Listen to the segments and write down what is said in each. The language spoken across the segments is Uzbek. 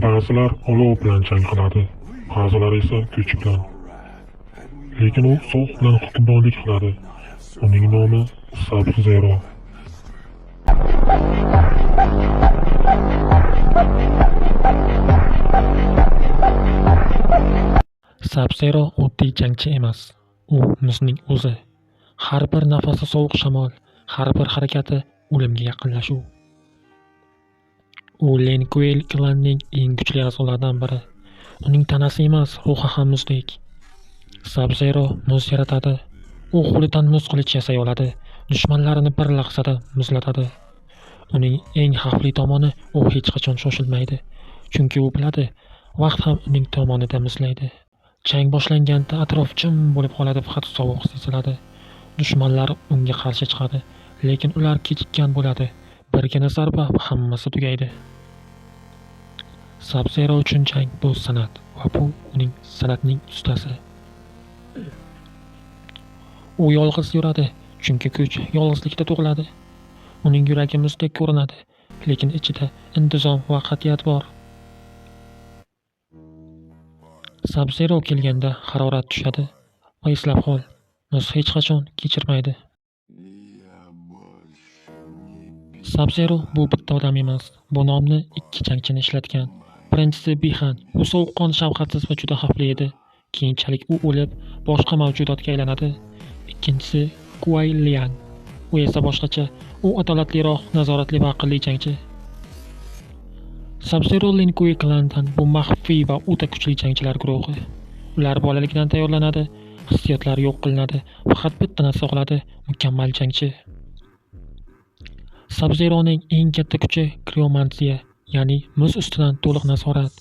Ba'zilar olov bilan jang qiladi, ba'zilar esa kuch bilan. Lekin u sovuq bilan hukmronlik qiladi. Uning nomi Sub-Zero. Sub-Zero oddiy jangchi emas. U muzning o'zi. Har bir nafasi sovuq shamol, har bir harakati o'limga yaqinlashuv. U Lin Kuei klanining eng kuchli a'zolaridan biri. Uning tanasi emas, ruhi ham muzdek. Sub-Zero muz yaratadi. U qo'lidan muz qilich yasay oladi. Dushmanlarini bir lahzada muzlatadi. Uning eng xavfli tomoni u hech qachon shoshilmaydi. Chunki u biladi, vaqt ham uning tomonida muzlaydi. Jang boshlanganda atrof jim bo'lib qoladi, faqat sovuq seziladi. Dushmanlar unga qarshi chiqadi, lekin ular kechikkan bo'ladi. Birgina zarba va hammasi tugaydi. Sub-Zero uchun jang bu san'at va bu uning san'atning ustasi. U yolg'iz yuradi, chunki kuch yolg'izlikda tug'iladi. Uning yuragi muzdek ko'rinadi, lekin ichida intizom va qat'iyat bor. Sub-Zero kelganda harorat tushadi va eslab qol, muz hech qachon kechirmaydi. Sub-Zero bu bitta odam emas, bu nomni ikki jangchini ishlatgan. Birinchisi Bixan, u sovuqqon, shafqatsiz va juda xavfli edi. Keyinchalik u o'lib, boshqa mavjudotga aylanadi. Ikkinchisi Kuai Liang. U esa boshqacha, u adolatliroq, nazoratli va aqlli jangchi. Sub-Zero Lin Kuei klanidan bu maxfiy va o'ta kuchli jangchilar guruhi. Ular bolalikdan tayyorlanadi, hissiyotlar yo'q qilinadi, faqat bitta narsa qoladi: mukammal jangchi. Sub-Zeroning eng katta kuchi kriomansiya, ya'ni muz ustidan to'liq nazorat.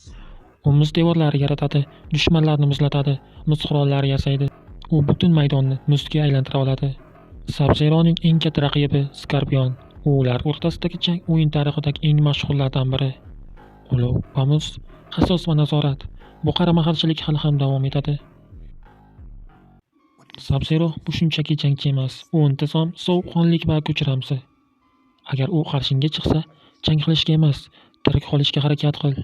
U muz devorlari yaratadi, dushmanlarni muzlatadi, muz qurollari yasaydi. U butun maydonni muzga aylantira oladi. Sub-Zeroning eng katta raqibi Scorpion. U ular o'rtasidagi jang o'yin tarixidagi eng mashhurlardan biri. Olov va muz, hasos va nazorat. Bu qarama-qarshilik hali ham davom etadi. Sub-Zero bu shunchaki jangchi emas, u intizom, sovuqqonlik va kuch ramzi. Agar u qarshingga chiqsa, jang qilishga emas, tirik qolishga harakat qil.